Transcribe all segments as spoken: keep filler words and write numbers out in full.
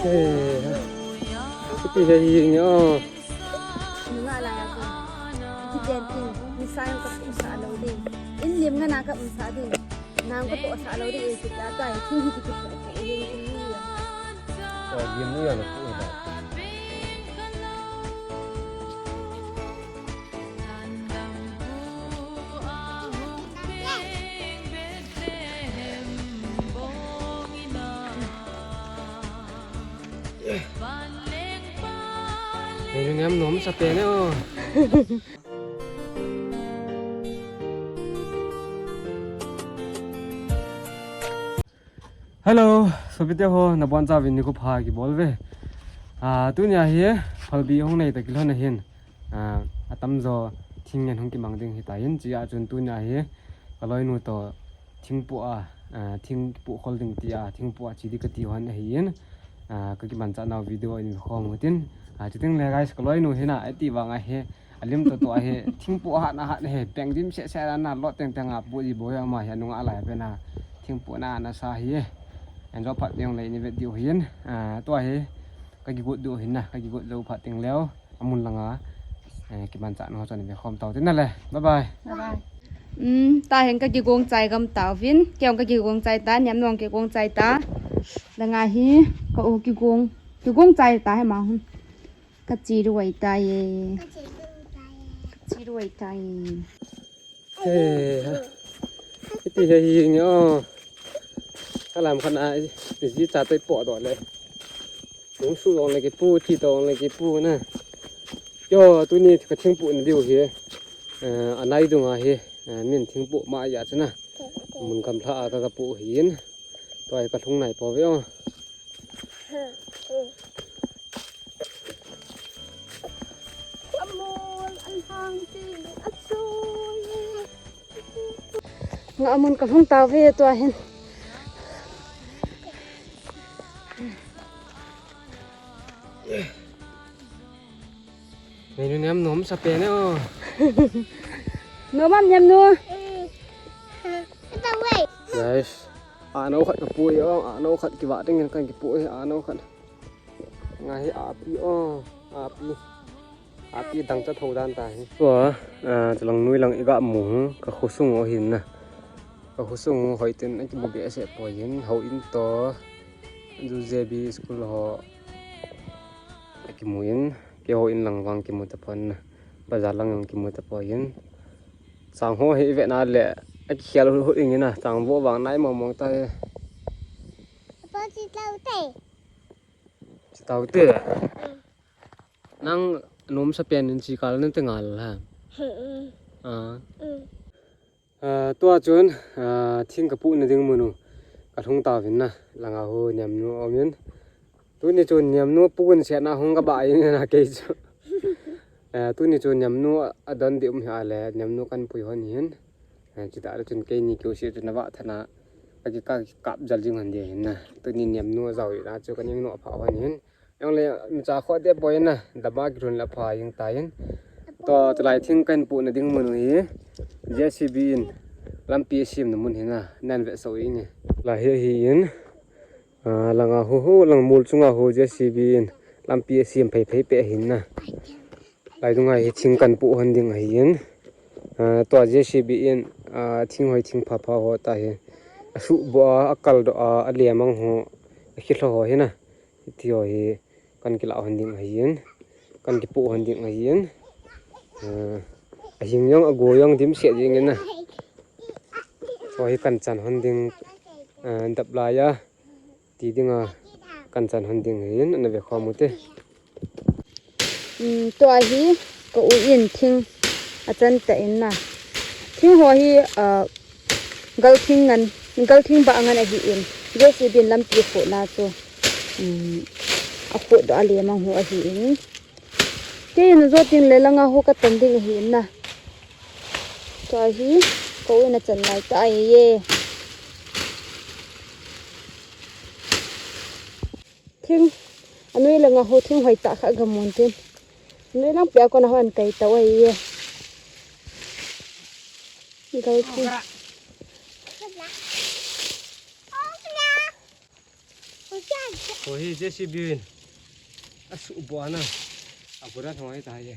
Eh, kiti hi hi nge o. Nunga la ya ko. Kijen tin, ni sa ka sa lo ding. In lim nga na ka um sa ding. Nang ko to sa lo ding, eh, kita ta, eh, tin hi kita. Eh, lim ni ya na ko. Hei, nem nom sa pen e o. Hello, sopite ho, nabonchauvin nikho pha kibol uve. Ah, tunia hi phalbi hung nei ta kilhon ahin. Ah, atamjo thing ngen hung kimang ding hitan, chujeh chun tunia hi kaloinu to thingpoh a, ah, thingpoh khol ding tia, thingpoh a che ding kati hon ahin. Ah, kakimanchah nau video in khom utin. Ah, chuteng le guys, kaloinu hina, ati vang ahi, alim toh toh ahi, thingpoh hat na hat na hi, peng dim seh seh na, lot teng teng a poh ji boi ama hi, anung a lai pen a, thingpoh na na sa hi. Enjo phat ding le ni vet diu hin. Ah, tua hi, kakigot diu hin na, kakigot jou phat teng leu. Amun langa, eh, kimanchah nau chun ve khom tau tin na le. Bye bye. Bye bye. Um, tahin kakigong chai gam tauvin. Kei jong kakigong chai ta, Niamnu jong kigong chai ta. Langa hi, ka u kigong, kigong chai ta hi ma hun. Kachi ruai ta ye. Kachi ruai ta ye. He, iti he hi nge o. Alam khan a, iji cha toi poh doh le. Nung su dong le kipu, thi dong le kipu na. Yo, tuni ka thingpoh na diu hi. Eh, anai dunga hi, eh, min thingpoh ma ya chana. Mun kam lha a ka, kapoh hin. Tua hi kalhung nai pouve o. Nga amun kalhung tauve tua hin. Neinu nem nom sa pen e o. Nom am Niamnu? Guys, ano khat kapoh e o, ano khat kivah ding in kan kipoh e, ano khat. Nga hi api o, api. Api dang cha tho dan ta hi. Tua, ah, chulang noi lang iga mu hu, ka khosung u hin na. Ka khosung u hoiten akimu behseh poi in, houin to, J B school ho akimu in, keiho in lang vang kimu tapon na. Bazar lang jong kimu tapoi in. Chang ho hi ive na le, akikhel hut hut ing in na, chang vo vang nai mong mong ta hi. Apa si tau te? Chitaute. Nang nom sa pen in chi kal nante ngal ha. Ah. Ah, tua chun, ah, thing kapoh na ding mun u kalhung tauvin na, langa hu Niamnu aum in. Tuni chun Niamnu pun se na hung kaba in na kei chu. Ah, tuni chun Niamnu adon ding um hih a le, Niamnu kan pui hon hin. Ah, chutah le chun keini keu se chun ava thana. Aki ka kap jal jing hon ding hin na. Tuni Niamnu ajao ina chu kan ing no pha hon hin. Jong le, mi cha kho te poi na, dama kilhun la pha jing ta in. To, tulai thing kan poh na ding mun u hi, J C B in, lampi asem na mun hi na, nan ve so in. La hi hi in, ah, langa hu hu, lang mol chunga hu, J C B in, lampi asem phei phei pe hin na. Lai dunga hi thing kan poh hon ding ahi in. Ah, tua J C B in, ah, thing hoi thing pha pha ho ta hi. Asuh bo a, akal doh a, alem ang ho, akilho ho hi na. Hiti ho hi kan kilah hon ding ahin, kan kipoh hon ding ahin. Ah, ahing jong ago jong dimset jing in na. Ho hi kan chan hon ding, ah, dap lai a ti ding a kan chan hon ding ahin, ana ve khom u te. Um, tua hi ka u in thing achan ta in na. Thing ho hi, ah, Gal thing ngan, gal thing ba ngan ahi in. J C B in lampi akhoh na chu. Um, akhoh doh a lem ang ho ahi in. Kei in jo tin le langa ho katan ding ahi in na. Tua hi, ka u in achan lai ta ahi e. Thing, anoi langa ho thing hoi ta kha gamun tin. Anoi lang pia kona ho an kai ta ahi e. Gal thing. Ho hi J C B in asuh bua na. Aburan ho hi ta hi.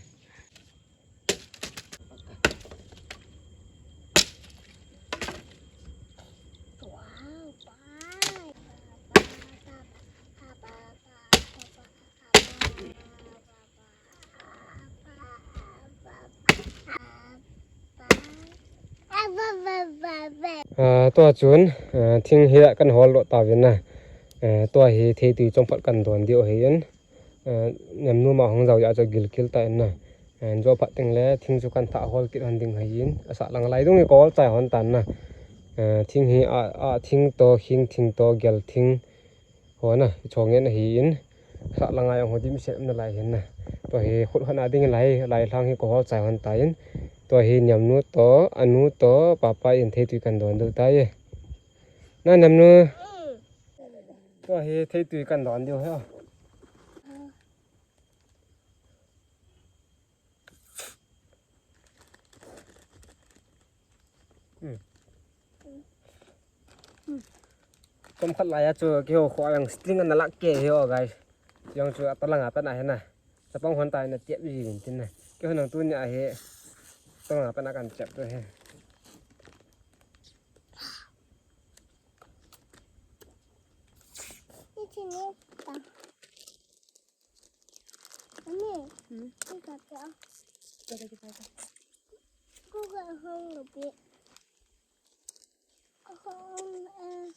Ah, tua chun, ah, thing hi a kan hol lo ta vin na. Ah, tua hi theitui chomkhat kan don diu ahi in. Ah, Nemnu ma hung jao ya chu gilkel ta in na. Ah, jo phat teng le thing chu kan thah hol kit hon ding ahi in. Asa lang lai dung hi ka hol chai hon tan na. Ah, thing hi a, a thing to, hing thing to, gel thing. Ho na, hi chong ngen ahi in. Sa langa jong ho dimset um nalai hin na. Tua hi khut hon a ding lai, lai lang hi ka hol chai hon ta in. Tua hi Nemnu to, anu to, papa in theitui kan don diu ta e. Na Nemnu. Tua hi theitui kan don diu he. Hmm. Chomkhat lai a chu keiho kho a jong string ana lah kei hi o guys. Jong chu atoh langa pat na hi na. Chapang hon ta in a tiap ji vin tin na. Keiho nang tuni a hi. Atoh langa pat na kan tiap tu hi. Ani, hmm? Ika kya? Ika kya? Kuka hong lupi. Hong, eh.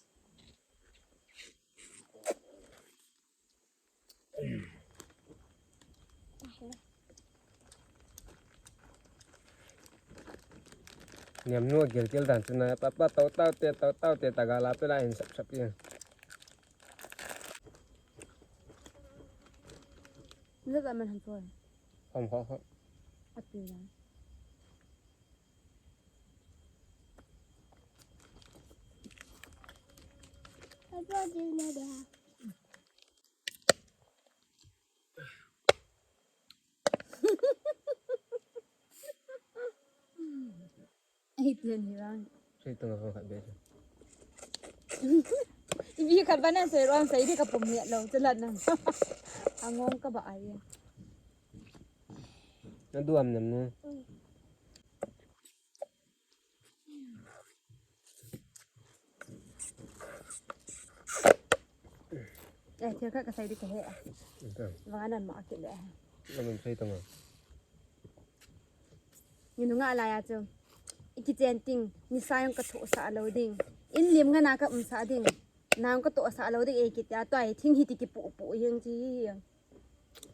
Nemnu gilkel dan chu na, papa tao tao te, tao tao te, ta gala pe la in sap sap in. Zat a man han poi. Khom kho kho. Ati la. Apa dia na dia? Ai, tian hi vang. Sei tong a khat be. Ibi khat ba nan sei ron sei di ka pum het lo, chalat nan. Angong ka ba ai. Na duam nam nu. Eh, thil khat ka sei di ka he a. Ito. Vang anan ma kit le. Naman sei tong a. Ni nunga la ya chu. I kichen ting, ni sa jong ka thoh sah lo ding. In lim nga na ka um sah ding. Na jong ka toh sah lo ding, e kiti a tua hi thing hi ti kipu pu jeng chi.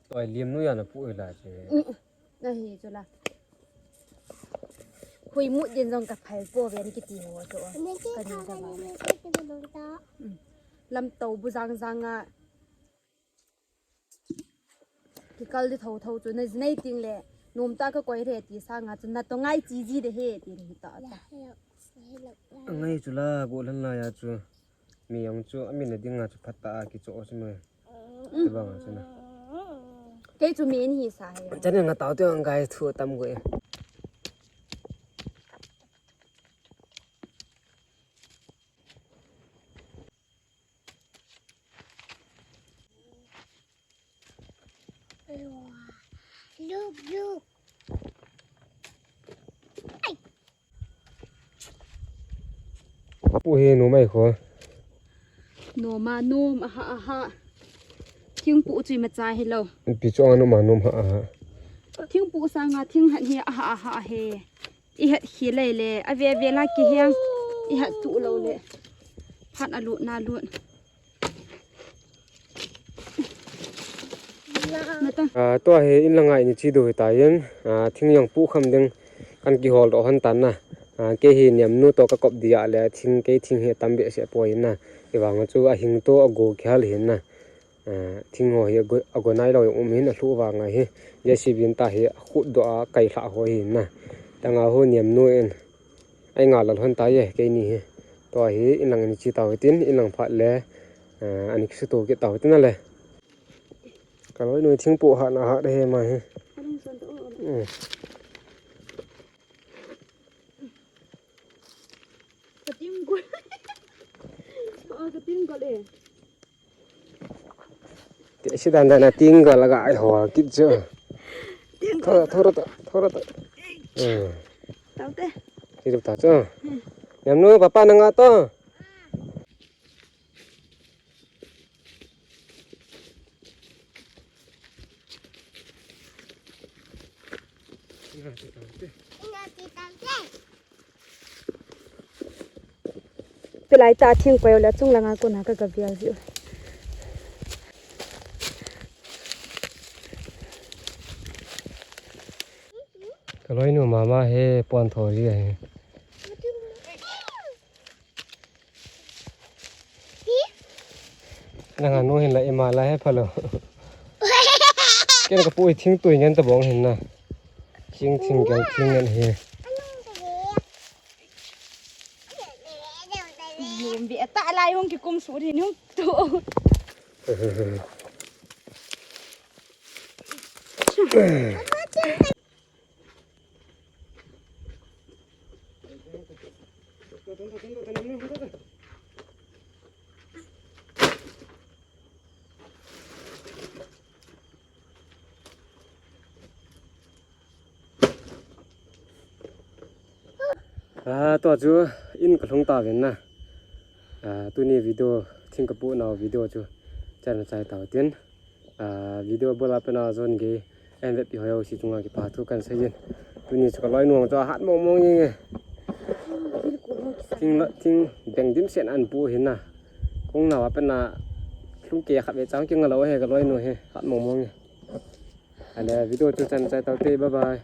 Tua lim nu ya na pu la che. Mm, na hi chu la. Hui mut din jong ka phai po ve ni kiti ho chu. Ka ni ka ba. Mm. Lam to bu jang jang a. Kikal di tho tho chu na jinei ting le. Nom ta ka koi re ti sanga chu na to ngai chi ji de he ti ni ta ta. Ngai chu la go lan la ya chu. Mi jong chu, a min a ding a chu phat ta a kicho chu mai. Mm. Ti bang a chu na. Kei chu mi ni sa he. Channel nga tao te ang guys thu tam go e. Look, look. Pu hi nom ai kho. Nom a nom, aha, aha. Thingpu chu ima cha hi lo. Pi chu a nom a nom ha, aha. Thingpu sanga thing hat hi, aha, aha, he. I het khi lei le, a ve ve la ki hiang. I het tu lo le. Phat a lut na lut. Ah, tua hi in langa ini chi do hi ta yin. Ah, thing jong pu kham ding kan kihol do hon tan na. Ah, kei hi niam nu to ka kop dia le thing kei thing hi tam be se poi na. I vang chu a hing to a go khel hin na. Ah, thing ho hi a go, a go nai lo um hin a hlu vang a hi. J C B in ta hi a khut do a kai hla ho hin na. Tanga ho niam nu in. Ai nga lal hon ta ye, kei ni hi. Tua hi, in lang in chi tau hitin, in lang phat le, eh, ani kisu tu kit tau hitin ale. Ka loi nu thing pu ha na ha de he ma hi. Eh. Ka ting gol. Oh, ka ting gol e. Te si dan dan a ting ga laga ai ho kit chu. Ting ga. Thora, thora ta, thora ta. Hmm. Tau te. Ti ta chu. Hmm. Yam nu papa nanga to. Pilai ta thing poi le chung langa kona ka ka bial ji. Ka loinu mama he pon tho ji he. Nanga nu hin la ima la he phalo. Ken ka pu thing tui ngen ta bong hin na. Thing thing gel thing ngen he. Yum bi ata lai hung ki kum su ri hung tu. Ah, tua chu in ka lhung ta ven na. Ah, tuni video thing ka pu nau video chu chan chai ta tin. Ah, video bol a pena jon ge en vet pi hoi si chunga kipa thu kan sei jin. Tuni chu ka loinu chu hat mong mong nge. Thing la, thing beng dim sen an pu hin na. Kong nau a pena lhung ke khat ve chang ki nga lo he ka loinu he hat mong mong nge. Ale video chu chan chai ta te, bye bye.